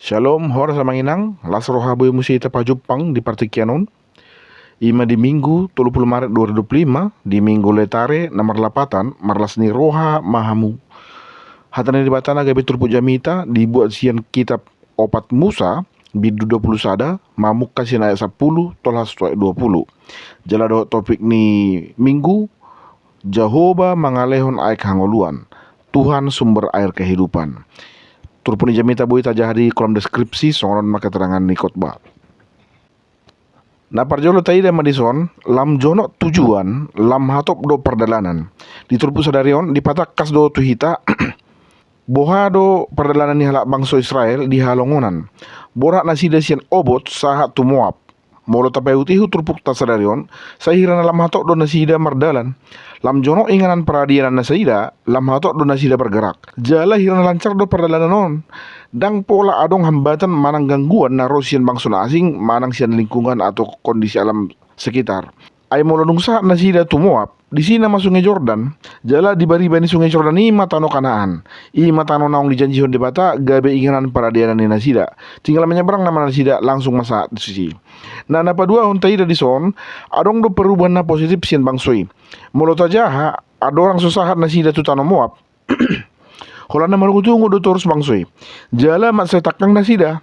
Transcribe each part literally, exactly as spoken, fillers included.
Shalom, horas amang inang, las roha boi muse hita pajumpang di partingkian on. Ima di Minggu tolu pulu Maret dua ribu dua pulu lima, di Minggu Letare na marlapatan, marlas ni roha ma hamu. Hata ni Debata na gabe turpuk jamita dibuat sian kitab Opat Musa, bindu dua pulu sada, mamungka sian ayat sampulu, tolhas tu ayat dua pulu. Jala dohot topik ni Minggu, Jahowa mangalehon aek hangoluan, Tuhan sumber air kehidupan. Turpuk ni jamita boi tajaha di kolom deskripsi, songon on ma keterangan ni khotbah. Na parjolo taida ma dison, lam jonok tujuan, lam hatop do pardalanan. Di turpuk sadari on, dipatangkas do tu hita, boha do pardalanan ni halak bangso Israel di halongonan. Borhat nasida sian Obot sahat tu Moab. Molo tapaihut-ihut turpukta sadari on, sai hira na lam hatop do nasida mardalan. Lam jonok inganan paradianan nasida, lam hatop do nasida bergerak. Jala hira na lancar do pardalanan on. Ndang pola adong hambatan manang gangguan na ro sian bangso na asing, manang sian lingkungan atau kondisi alam sekitar. Ai molo dung sahat nasida tu Moab, disi nama Sungai Jordan, jala di bariba ni Sungai Jordan i ma tano Kanaan. I ma tano naung dijanjihon Debata gabe inganan paradianan ni nasida. Tinggal menyeberang nama nasida langsung ma sahat disi. Na, na paduahon taida dison, adong do perubahan na positif sian bangso i. Molo tajaha, andorang so sahat nasida tu tano Moab, holan na marungut-ungut do torus bangso i. Jala mansai tangkang nasida.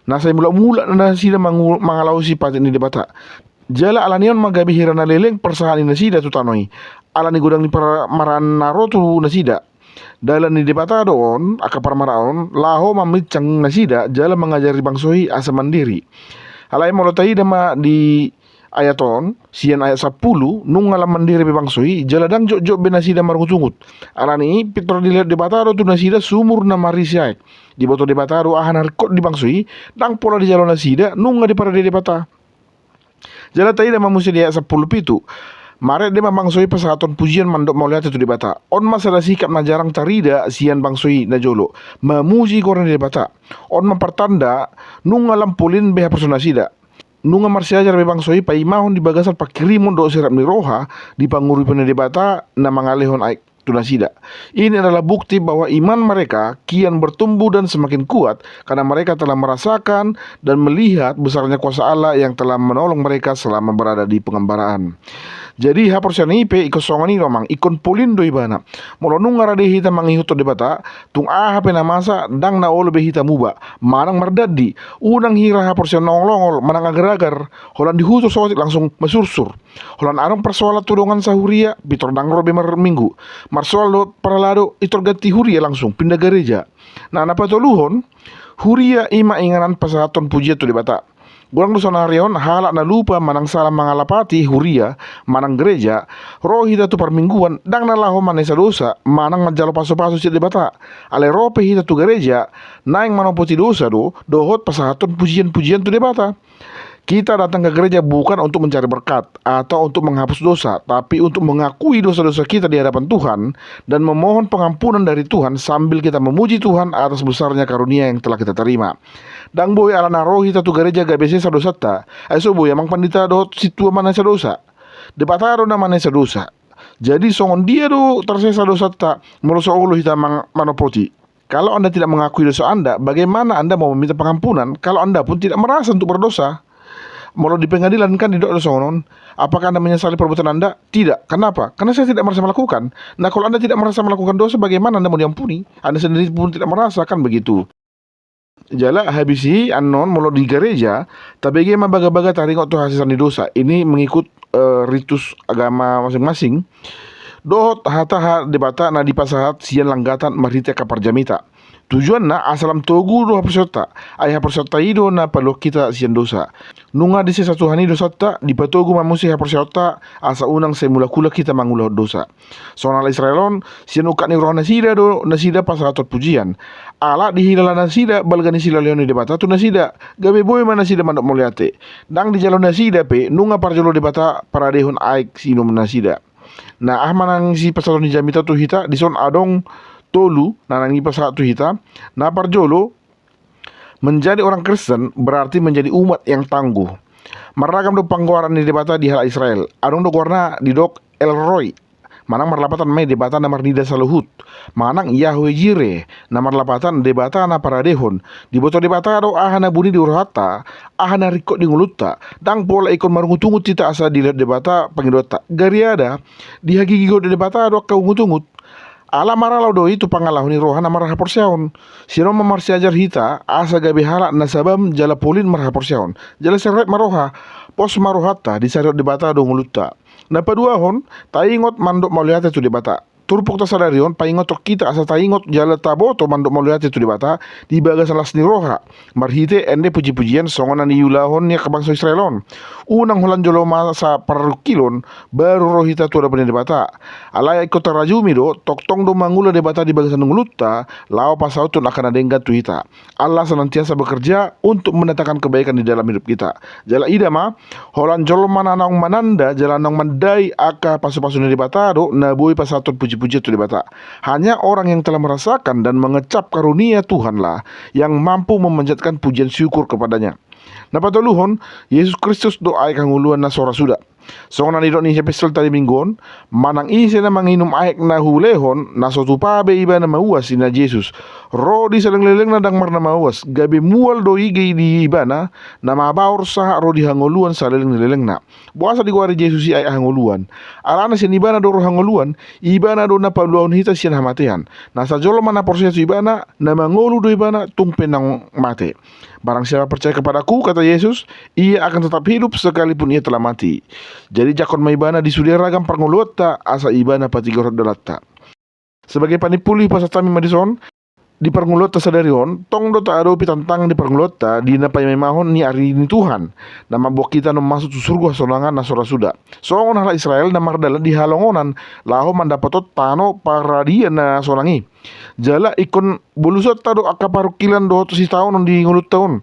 Na sai mulak-mulak nasida mangu-, mangalaosi patik ni Debata. Jala alani on ma gabe hira na leleng parsahat ni nasida tu tano i. Alani godang ni par-, maraan na ro tu nasida. Dalan ni Debata do on, angka parmaraan on, laho maminsang nasida, jala mangajari bangso i asa mandiri. Alai molo taida ma di ayat on, sian ayat sampulu, nunga lam mandiri be bangso i, jala ndang jotjot be nasida marungut-ungut. Alani i, pintor dilehon Debata do tu nasida sumur na marisi aek. Diboto Debata do aha na ringkot di bangso i, ndang pola dijalo nasida, nunga diparade Debata. Jala taida ma muse di ayat sampulu pitu. Marende ma bangso i pasahathon pujian mandok mauliate tu Debata. On ma sada sikap na jarang tarida sian bangso i na jolo. Mamuji goar ni Debata. On ma partanda, nunga lam polin be haporseaon nasida. Nunga marsiajar be bangso i paimahon di bagasan pangkirimon dohot sirap ni roha di panguripan ni Debata na mangalehon aek tu nasida. Ini adalah bukti bahwa iman mereka kian bertumbuh dan semakin kuat karena mereka telah merasakan dan melihat besarnya kuasa Allah yang telah menolong mereka selama berada di pengembaraan. Jadi, haporseaon i pe ingkon songon i do, amang, ingkon polin do ibana. Molo nunga rade hita mangihuthon Debata, tung aha pe na masa, ndang na olo be hita muba, manang mardandi, unang hira haporseaon na ongol-ongol, manang agar-agar, holan dihutos otik langsung masursur. Holan adong parsoalan tu dongan sahuria, pintor ndang ro be marminggu. Marsoal dohot parhalado, pintor ganti huria langsung, pindah gareja. Na, na patoluhon, huria i ma inganan pasahathon pujian tu Debata. Godang do saonari on, halak na lupa manang sala mangalapati huria, manang gareja, ro hita tu parmingguan, ndang na laho manesa dosa, manang manjalo pasu-pasu sian Debata. Alai ro pe hita tu gareja, naeng manopoti dosa do, dohot pasahathon pujian-pujian tu Debata. Kita datang ke gereja bukan untuk mencari berkat atau untuk menghapus dosa, tapi untuk mengakui dosa-dosa kita di hadapan Tuhan dan memohon pengampunan dari Tuhan sambil kita memuji Tuhan atas besarnya karunia yang telah kita terima. Ndang boi ala na ro hita tu gereja gabe sesa dosanta, ai so boi amang pandita dohot sintua manesa dosa. Debata do na manesa dosa. Jadi songon dia do tarsesa dosanta, molo so olo hita mang-, manopoti. Kalau Anda tidak mengakui dosa Anda, bagaimana Anda mau meminta pengampunan kalau Anda pun tidak merasa untuk berdosa? Molo di pengadilan kan didok do songon on, apakah Anda menyesali perbuatan Anda? Tidak. Kenapa? Karena saya tidak merasa melakukan. Nah, kalau Anda tidak merasa melakukan dosa, bagaimana Anda mau diampuni? Anda sendiri pun tidak merasa, kan begitu. Jala habis i annon molo di gareja, tabege ma baga-baga taringot tu hasesaan ni dosa. Ini mengikut, eh, ritus agama masing-masing. Dohot hata-hata Debata na dipasahat sian langgatan marhite angka parjamita. Tujuanna asa lam togu do haporseaonta, ai haporseaonta i do na paluahon hita sian dosa. Nunga disesa Tuhan i dosanta, dipatogu ma muse haporseaonta, asa unang sai mulak-ulak hita mangulahon dosa. Songon halak Israel on, sian ungkap ni roha nasida do nasida pasahathon pujian. Ala dihilala nasida balga ni silehonlehon ni Debata tu nasida, gabe boi ma nasida mandok mauliate. Ndang dijalo nasida pe, nunga parjolo Debata paradehon aek siinum nasida. Na, aha ma na sipasahaton ni jamita tu hita, dison adong tolu na naeng dipasahat tu hita. Na parjolo, menjadi orang Kristen berarti menjadi umat yang tangguh. Marragam do panggoaran ni Debata di halak Israel. Adong do goarna didok El Roi, Manang marlapatan ma i Debata na marnida saluhut. Manang Yahweh Jireh, na marlapatan Debata na paradehon. Diboto Debata do aha na buni di rohanta, aha na ringkot di ngolunta. Ndang pola ingkon marungutungut hita asa dilehon Debata pangidoanta. Gariada, dihagigighon Debata do angka ungutungut. Ala maralo do i tu pangalaho ni roha na marhaporseaon. Sian on ma marsiajar hita, asa gabe halak na sabam jala polin marhaporseaon. Jala seraep ma roha, pos ma rohanta, disarihon Debata do ngolunta. Na paduahon, taingot mandok mauliate tu Debata. Turpukta sadari on paingothon hita asa taingot jala taboto mandok mauliate tu Debata di bagasan las ni roha, marhite ende pujipujian songon na niulahon ni angka bangso Israel on. Unang holan jolo masa parungkilon, baru ro hita tu adopan ni Debata. Alai ingkon tarajumi do, tongtong do mangula Debata di bagasan ngolunta, laho pasauthon angka na denggan tu hita. Allah senantiasa bekerja untuk mendatangkan kebaikan di dalam hidup kita. Jala ida ma, holan jolma na naung mananda jala naung mandai angka pasupasu ni Debata do na boi pasahathon pujipujian tu Debata. Hanya orang yang telah merasakan dan mengecap karunia Tuhanlah yang mampu memanjatkan pujian syukur kepada-Nya. Na patoluhon, Jesus Kristus do aek hangoluan na so ra suda. Songon na nidok ni si epistel tadi minggu on, manang ise na manginum aek na hulehon, na so tupa be ibana mauas, ninna Jesus. Ro di saleleng ni lelengna ndang marna mauas, gabe mual do i di ibana, na mabaor sahat ro di hangoluan saleleng ni lelengna. Boasa digoari Jesus i aek hangoluan? Alana sian ibana do ro hangoluan, ibana do na paluahon hita sian hamatean. Na sajolo ma na porsea tu ibana, na mangolu do ibana, tung pe naung mate. Barang siapa percaya kepada-Ku, kata Yesus, ia akan tetap hidup sekalipun ia telah mati. Jadi jangkon ma ibana di sude ragam parngoluonta, asa ibana patigoron dalanta. Sebagai panimpuli, pasahat hami ma dison, di parngoluonta sadari on, tong do taadopi tantangan di parngoluonta, di na paimaimahon ni ari ni Tuhan, na mamboan hita naung masuk tu surgo hasonangan na so ra suda. Songon halak Israel na mardalan di halongonan, laho mandapothon tano paradian na sonang i. Jala ingkon bolusonta do angka parungkilan dohot sitaonon di ngolunta on.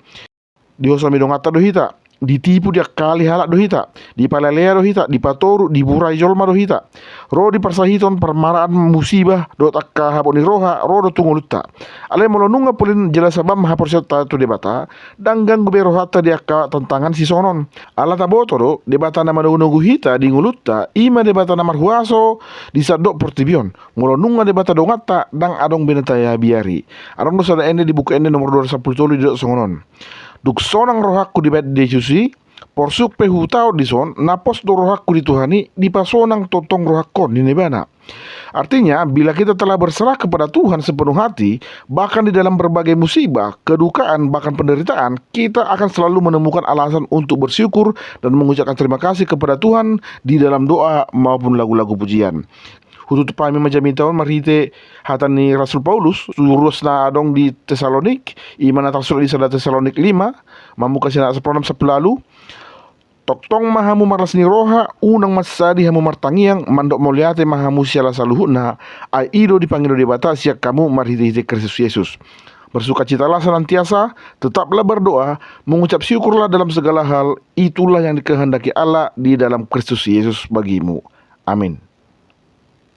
Dihosomi donganta do hita, ditipu diangkali halak do hita, dipalelea do hita, dipatoru, diburai jolma do hita. Ro di parsahiton parmaraan musiba dohot angka habot ni roha, ro do tu ngolunta. Alai molo nunga polin jala sabam haporseaonta tu Debata, ndang ganggu be rohanta di angka tantangan sisonon. Ala taboto do, Debata na manogunogu hita di ngolunta, i ma Debata na marhuaso di sandok portibi on. Molo nunga Debata donganta, ndang adong be na tabiari. Adong do sada ende di Buku Ende nomor dua ratus sampulu tolu didok songon on. Dung sonang rohangku dibahen Jesus i, porsuk pe hutaon dison, na pos do rohangku di Tuhan i, dipasonang tongtong rohangkon, ninna ibana. Artinya, bila kita telah berserah kepada Tuhan sepenuh hati, bahkan di dalam berbagai musibah, kedukaan, bahkan penderitaan, kita akan selalu menemukan alasan untuk bersyukur dan mengucapkan terima kasih kepada Tuhan di dalam doa maupun lagu-lagu pujian. Hututup hami ma jamita on marhite hata ni Rasul Paulus tu ruas na adong di Tesalonik, i ma na tarsurat di sada Tesalonik lima, mamungka sian ayat sampulu onom sampulu ualu. Tongtong ma hamu marlas ni roha, unang mansadi hamu martangiang, mandok mauliate ma hamu siala saluhutna, ai i do dipangido Debata sian hamu marhitehite Kristus Jesus. Bersukacitalah senantiasa, tetaplah berdoa, mengucap syukurlah dalam segala hal, itulah yang dikehendaki Allah di dalam Kristus Yesus bagimu. Amin.